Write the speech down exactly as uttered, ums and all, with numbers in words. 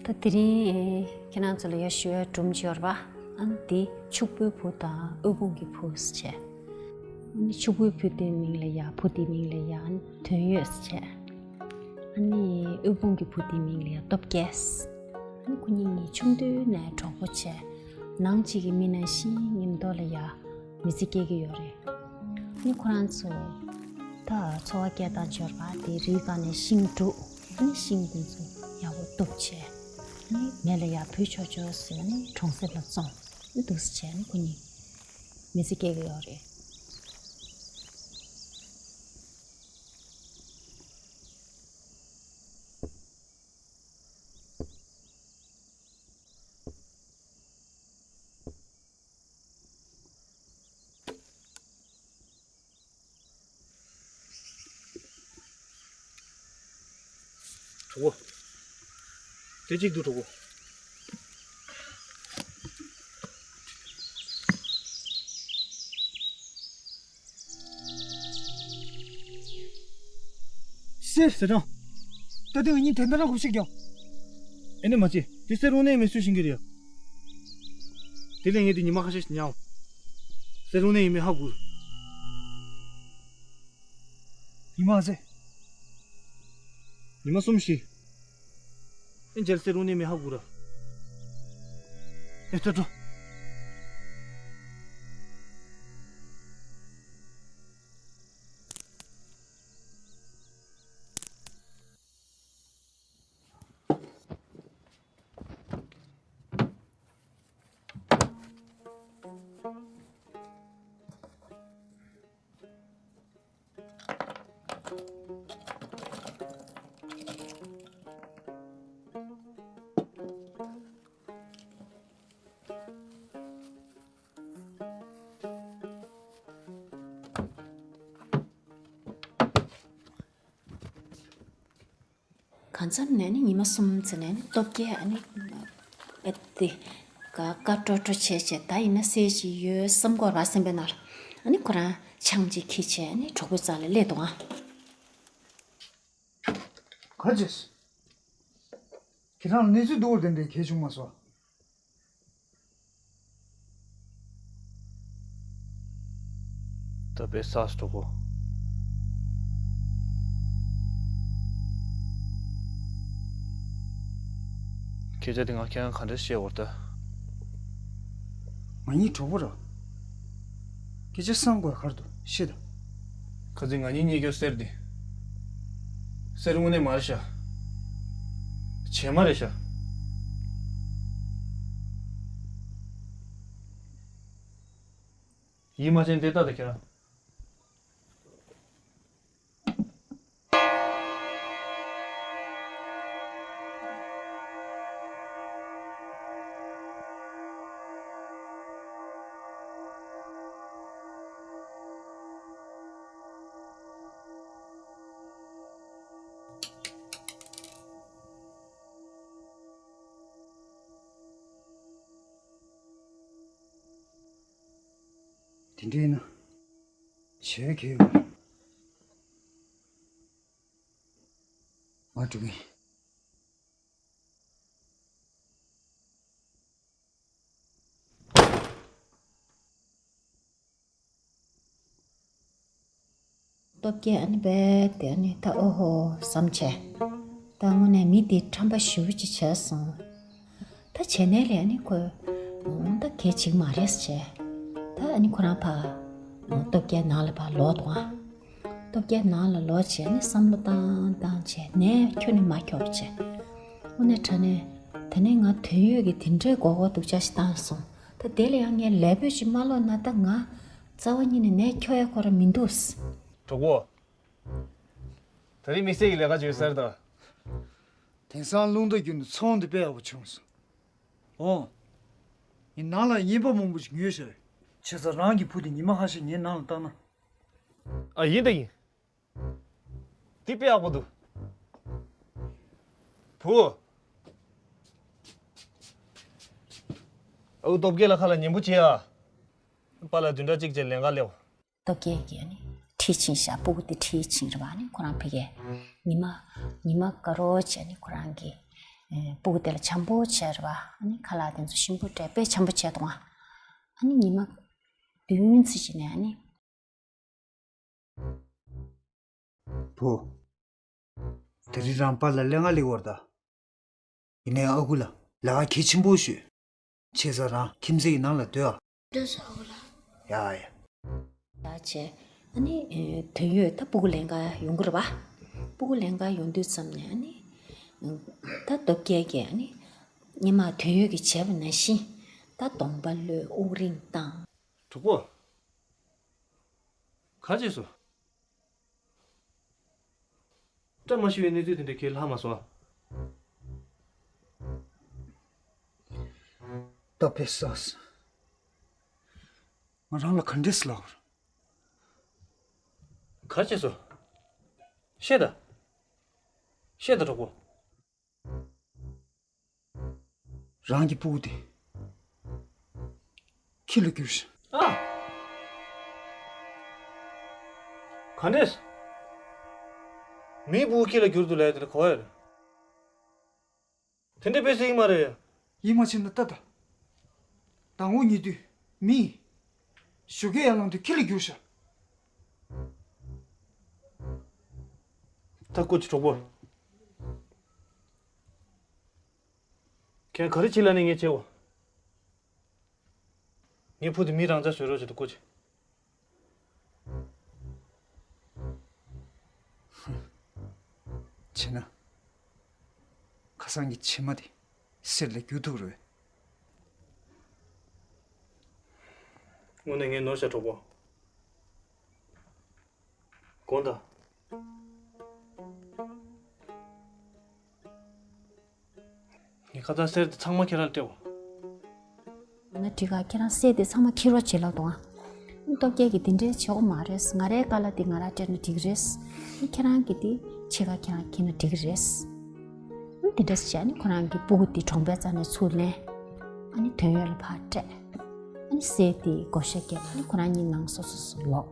ད་དེ་རིང་ཁྱེད་རང་ཚོ་ལ་ཡ་ཞུ་ཡ་སྒྲུང་ཅིག་ཡོད་རེད་པ། ཨ་ནི་དེ་ཕྱུག་པོའི་བུ་དང་དབུལ་ཕོངས་ཀྱི་བུ་ཟེར་བྱས། ཨ་ནི་ཕྱུག་པོའི་བུ་དེའི་མིང་ལ་ཡ་བུ་དེའི་མིང་ལ་ཡ་ཨ་ནི་དོན་ཡོད་ཟེར་བྱས། ཨ་ནི་དབུལ་ཕོངས་ཀྱི་བུ་དེའི་མིང་ལ་ཡ་སྟོབས་རྒྱལ་ཟེར། ཨ་ནི་ཁོ་གཉིས་གཉིས་ཆུང་དུས་ནས་གྲོགས་པོ་བྱས། ནང་གཅིག་གི་མི་ནང་བཞིན་མཉམ་དུ་ལ་ཡ་མི་ཚེ་སྐྱེལ་གྱི་ཡོད་རེད། ཨ་ནི་ཁོ་རང་ཚོ་ད་འཚོ་བ་སྐྱེལ་སྟངས་ཅིག་ཡོད་རེད་པ། དེ་རིའི་སྒང་ནས་ཤིང་སྒྲུག་ཨ་ནི་ཤིང་དེ་ཚོ་ཡག་པོ་གཏུབ་བྱས། ཨ་ནི་མེ་ལ་ཡར་བུད་ཆོག་ཆོག་བཟོས། ཨ་ནི་གྲོང་གསེབ་ལ་བཙོང་། ཨ་ནི་འདུག་སེ་བྱས་ཨ་ནི་ཁོ་གཉིས་མི་ཚེ་སྐྱེལ་གྱི་ཡོད་རེད། གྲོགས་པོ། དེ་གཅིག་འདུག་གྲོགས་པོ། སེ་ཟེར་དང་། ད་ལྟ་ངེད་གཉིས་དེ་འདྲ་རང་ཁུག་ཤིག་ཀྱང་། ཨེ་ནས་མ་བྱེད། དེ་གསེར་དངུལ་ནས་མི་སུས་ཤེས་ཀྱི་རེད། དེ་ལས་ངས་དེ་ཉི་མ་ཁ་ཤས་ཤིག་ཉལ། གསེར་དངུལ་ནས་ཡིན་མིན་ཧ་གོ། ཉི་མ་ཟེར། ཉི་མ་གསུམ་བཞི། ཨེ་མཇལ་གསེར་དངུལ་ནས་མི་ཧ་གོ་ར། ཨེ་ཏོ་ཏོ། གང་འཚམ་ནས་ནི་ཉི་མ་གསུམ་ཙམ་ནས་ནི་སྟོབས་རྒྱལ་ཨ་ནི་ཨེ་ཏི་ཀ་ཀ་ཀྲོ་ཀྲོ་བྱས་བྱས། ད་ཡིན་ན་གསེར་ཅིག་ཡོད་བསམ་གྱི་ཡོད་རེད་པ་སེམས་པའི་ནང་ལ། ཨ་ནི་ཁོ་རང་ཆང་ཅིག་འཁྱེར་བྱས་ཨ་ནི་གྲོགས་པོའི་རྩ་ལ་སླེབས་འདུག་ཨང་། ག་བྱས། ཁྱེད་རང་གནས་ཚུལ་སྡུག་པོ་དེ་འདྲ་གལ་བྱུང་མ་སོང་། ད་དཔེ་བསགས་སོང་གོ། སྐད་ཆ་དེ་ང་ཁྱེད་རང་ག་འདྲ་བཤད་དགོས་རེད་ད། ང་གཉིས་གྲོགས་པོ་ར། སྐད་ཆ་བསམ་དགོས་ག་རེ་འདུག་བཤད་དང་། ཁ་སང་ང་གཉིས་རྙེད་རྒྱུ་གསེར་དེ། གསེར་དངོས་གནས་མ་རེད་ཤག་བྱེ་མ་རེད་ཤག་ཡིད་མ་ཆེས་དེ་ལྟ་དང་ཁྱེད་རང་། དེ་འདྲ་ཡིན་ན། བྱེད་ཀྱི་ཡོད་མ་རེད། ང་འགྲོ་གི་ཡིན། སྟོབས་རྒྱལ་ཨ་ནི་རྦད་དེ་ཨ་ནི་ད་ཨོ་ཧོ་བསམ་བྱས། ད་དངོས་གནས་མི་འདི་ཁྲམ་པ་ཞེ་པོ་ཅིག་བྱས་སོང་། ད་བྱས་ནས་ལས་ཨ་ནི་ཁོས་ཨང་ད་གལ་ཆེ་གི་མ་རེད་ཟེར་བྱས། ད་ཨ་ནི་ཁོ་རང་ཕར་ཨང་སྟོབས་རྒྱལ་ནང་ལ་ཕར་ལོག་འདུག་ཨང་། སྟོབས་རྒྱལ་ནང་ལ་ལོག་བྱས་ནས་བསམ་བློ་བཏང་བཏང་བྱས་ནས་ཁྱོན་ནས་མ་འཁྱོག་བྱས། དངོས་གནས་དྲང་གནས་ད་ནི་ང་དོན་ཡོད་ཀྱི་དེ་འདྲའི་མགོ་སྐོར་སྡུག་ཅག་ཞིག་བཏང་སོང་། ད་དེ་ལ་ཡང་ངས་ལས་འབོད་ཅིག་མ་ལོག་ན་ད་ང་རྩ་བ་ཉིད་ནས་ནས་འཁྱོག་ཡ་ཁོ་རང་མི་འདུག་གྲོགས་པོ། ད་རེས་དམིགས་བསལ་གྱི་ལས་ཀ་བྱོས་ཟེར་དང་། དེང་སང་རླུང་རྟ་བརྒྱུད་ནས་ཚོང་དེ་དཔེ་ཡག་པོ་བྱུང་སོང་། ཨོ། ངས་ནང་ལ་རྔན་པ་མང་པོ་ཞིག་ཉོས་ཤག་བྱས་ཙང་རང་གི་བུ་དེ་ཉི་མ་ཁ་ཤས་ངའི་ནང་ལ་བཏང་ན། ཨ་ཡིན་ད་ཡིན། འདི་དཔེ་ཡག་པོ་འདུག་བུ། ཨའུ་སྟོབས་རྒྱལ་ལ་ཁ་ལ་ཉན་པོ་བྱེད་ཨ། པཱ་ལགས་བདུན་ཕྲག་གཅིག་བྱས་ལེན་ག་སླེབས། སྟོབས་རྒྱལ་གྱིས་ཨ་ནི་ཁྲིད་ཕྱིན་ཤག་སྤུ་གུ་དེ་ཁྲིད་ཕྱིན་རེད་པ། ཨ་ནི་ཁོ་རང་ཕ་གིར་ཉི་མ་ཉི་མ་དགའ་རོགས་བྱས་ནས་ཁོ་རང་གི་ སྤུ་གུ་དེ་ལ་བྱམས་པོ་བྱས་རེད་པ། ཨ་ནི་ཁ་ལག་དེ་ཚོ་ཞིམ་པོ་སྤྲད་དཔེ་བྱམས་པོ་བྱས་འདུག་ཨ། ཨ་ནི་ཉི་མ་བདུན་ཙམ་ཞིག་ནས་ཨ་ནི། བུ། དེ་རིང་རང་པཱ་ལགས་ལས་ང་ལས་བར་ད། ཡིན་ནའི་ཨ་ཁུ་ལ་ལས་ཀ་གལ་ཆེན་པོ་ཞུས། བྱས་ཙང་རང་ཁྱིམ་མཚེས་ཀྱི་ནང་ལ་སྡོད་ཨ། སྡོད་སོང་ཨ་ཁུ་ལགས། ཡ་ཡ། ཡ་བྱས། ཨ་ནི་ཨེ་དོན་ཡོད་ད་སྤུ་གུ་ལེན་ག་ཡོང་གི་རེད་པ། སྤུ་གུ་ལེན་ག་ཡོང་དུས་ཙམ་ནས་ཨ་ནི་ད་སྟོབས་རྒྱལ་གྱིས་ཨ་ནི་སྔོན་མ་དོན་ཡོད་ཀྱིས་བྱས་པ་ནང་བཞིན་ད་གདོང་པ་གློད། དབུགས་རིང་བཏང་། གྲོགས་པོ། ག་བྱས་སོང་། བཀྲ་མ་ཤིས་པའི་གནས་ཚུལ་དེ་འདྲ་ཁྱེད་ལྷག་མ་སོང་ཨ། ད་ཕེབས་སོང་། ང་རང་ལ་ག་འདྲས་ལབ། ག་བྱས་སོང་། བཤད་ད། བཤད་ད་གྲོགས་པོ། རང་གི་སྤུ་གུ་དེ་ཁྱི་ལ་བསྒྱུར་ཤག་ཨ། ག་འདྲས། མིའི་སྤུ་གུ་ཁྱི་ལ་བསྒྱུར་འདུག་ལབ་ཡ་དེ་ལ་གོ་བ་ཡོད་རེད། དེ་འདྲ་དཔེ་སྲིད་ཡིན་མ་རེད། ཡིད་མ་ཆེས་ན་ལྟ་ད། དང་པོ་ཉེ་དུས་མི། ཞོགས་ཀས་ཡར་ལངས་དུས་ཁྱི་ལ་བསྒྱུར་ཤག་ད་སྐུ་མཁྱེན་གྲོགས་པོ། ཁྱེད་ག་རེ་བྱེད་ལབ་ནས་ངས་བྱེད་འོ། ངའི་བུ་དེ་མི་རང་འཇགས་བཟོས་རོགས་བྱེད་དོ་སྐུ་མཁྱེན། བྱས་ན། ཁ་སང་གི་བྱེ་མ་དེ་གསེར་ལ་འགྱུར་ཐུབ་རེད། དངོས་གནས་ངས་ནོར་བཞག་གྲོགས་པོ། དགོངས་དག་ངས་ཁ་སང་གསེར་དེ་ཚང་མ་ཁྱེད་རང་ལ་སྤྲད་འོ། ན་འགྲིག་ག་ཁྱེད་རང་གསེར་དེ་ཚང་མ་ཁྱེར་རོགས་བྱེད་ལབ་འདུག་ཨ། སྟོབས་རྒྱལ་གྱིས་དེ་འདྲའི་བྱེད་དགོས་མ་རེད། ང་རའི་ཀ་ལ་དེ་ང་རང་སྤྲད་ན་འགྲིག་རེད། ཁྱེད་རང་གིས་དེ་ཕྱེད་ཀ་ཁྱེད་རང་ཁྱེར་ན་འགྲིག་རེད། དེ་འདྲ་བྱས་ནས་ཁོ་རང་གི་སྤུ་གུ་དེ་གྲོང་པའི་རྩ་ནས་ཚུར་ལེན། ཨ་ནི་དོན་ཡོད་ལ་ཕར་སྤྲད། ཨ་ནི་གསེར་དེ་བགོ་བཤའ་བརྒྱབ། ཨ་ནི་ཁོ་རང་གཉིས་ནང་སོ་སོ་སོ་ལོག